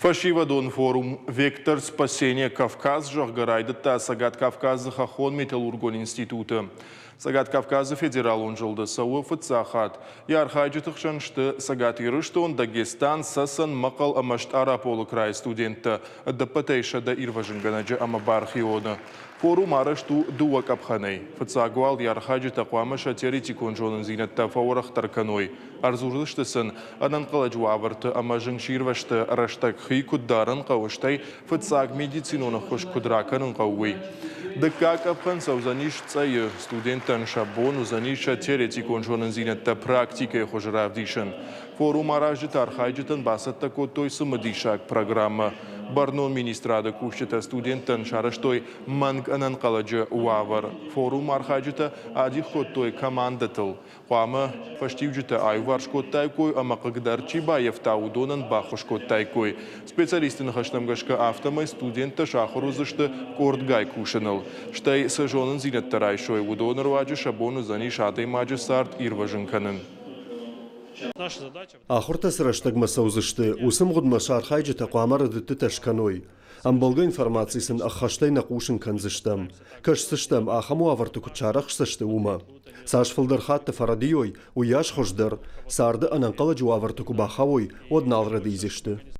Фӕсивӕдон форум «Вектор спасения Кавказ», зӕгъгӕ, райдыдта Цӕгат Кавказы хӕххон-металлургон институты. Цӕгат Кавказы федералон зылды цӕуы фыццаг хатт. Йӕ архайджыты хсӕн сты Цӕгат Ирыстон, Дагестан, Цӕцӕн, Мӕхъӕл ӕмӕ Стъараполы крайы студенттӕ, ӕдӕппӕтӕй 100 ирвӕзынгӕнӕджы ӕмӕ бархионы. Форум арӕзт у дыууӕ къӕпхӕнӕй. Фыццаг уал йӕ архайджытӕ хъуамӕ сӕ теоретикон зонындзинӕдтӕ фӕуӕрӕхдӕр кӕной. Ӕрдзурдзысты сын, ӕнӕнхъӕлӕджы уавӕрты ӕмӕ зынгсирвӕзты рӕстӕг хи куыд дарын хъӕуы, стӕй фыццаг медицинон ӕххуыс куыд ракӕнын хъӕуы, уый. Дыккаг къӕпхӕн цӕудзӕнис Цъӕйы. Студенттӕн сӕ бон уыдзӕнис сӕ теоретикон зонындзинӕдтӕ практикӕйы хуызы равдисын. Форум аразджытӕ архайджытӕн бацӕттӕ кодтой цымыдисаг программӕ. Бӕрнон министрады кусджытӕ студенттӕн сарӕзтой мӕнг ӕнӕнхъӕлӕджы уавӕр. Форумы архайджытӕ адих кодтой командӕтыл. Хъуамӕ фӕстиуджытӕ аиуварс кодтаиккой ӕмӕ хъыгдард чи баййӕфта, уыдонӕн баххуыс кодтаиккой. Специалистты ныхӕстӕм гӕсгӕ, афтӕмӕй студенттӕ сахуыр уыдзысты къордгай кусыныл. Стӕй цы зонындзинӕдтӕ райсой, уыдоны руаджы сӕ бон уыдзӕнис адӕймаджы цард ирвӕзын кӕнын. Ахуыртӕ цы рӕстӕгмӕ цӕудзысты, уыцы мгъуыдмӕ сӕ архайджытӕ хъуамӕ рӕдыдтытӕ скӕной. Ӕмбӕлгӕ информаци сын ӕххӕстӕй нӕ хъусын кӕндзыстӕм. Кӕсдзыстӕм, ахӕм уавӕрты куыд сарӕхсдзысты, уымӕ. Цас фылдӕр хатты фӕрӕдийой, уыйас хуыздӕр. Царды ӕнӕнхъӕлӕджы уавӕрты куы бахауой, уӕд нал рӕдийдзысты.